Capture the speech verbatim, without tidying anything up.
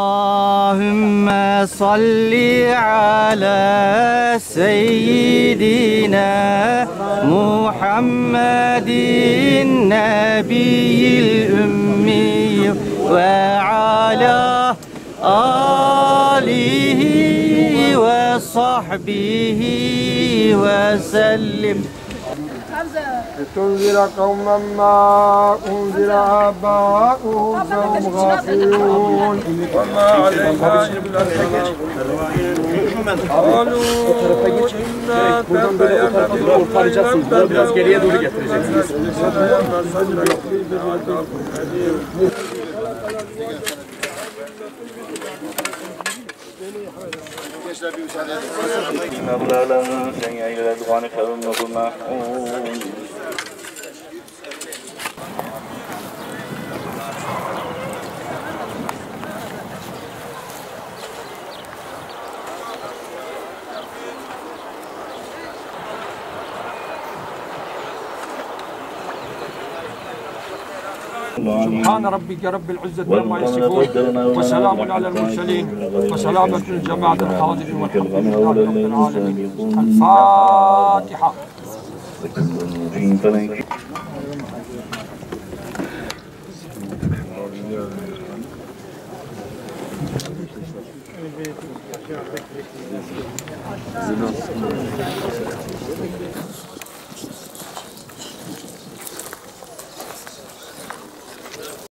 اللهم صل على سيدنا محمد النبي الأمي وعلى آله وصحبه وسلم. لتنذر قوما ما أنذر آباؤهم فهم غافلون. وما علينا إلا البلاغ. قالوا إنا تبينا بقوم. Biraz geriye doğru getireceksiniz. Gençler, bir müsaade edin. Mevlana, sen yayla duanı kavun mu bu mahun? سبحان ربك رب العزة عما يصفون، وسلام على المرسلين، وسلامة لجماعة الحاضرين، والحمد لله رب العالمين. الفاتحة.